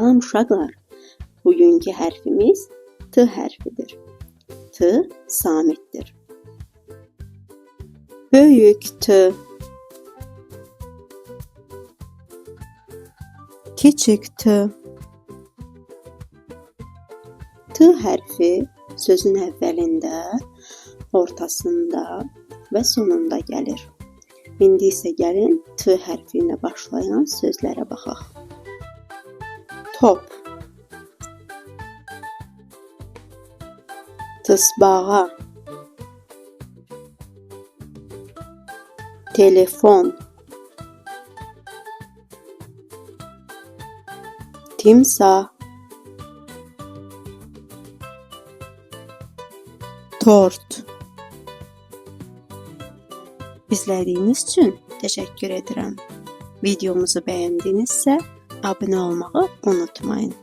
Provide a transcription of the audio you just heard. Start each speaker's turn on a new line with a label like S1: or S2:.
S1: Salam uşaqlar. Bugünkü hərfimiz T hərfidir. T samitdir. Böyük T. Kiçik T. T hərfi sözün əvvəlində, ortasında və sonunda gəlir. İndi isə gəlin T hərfi ilə başlayan sözlərə baxaq. Top, tısbağa, telefon, timsah, tort. İzlədiyiniz üçün təşəkkür edirəm. Videomuzu bəyəndinizsə, abunə olmağı unutmayın.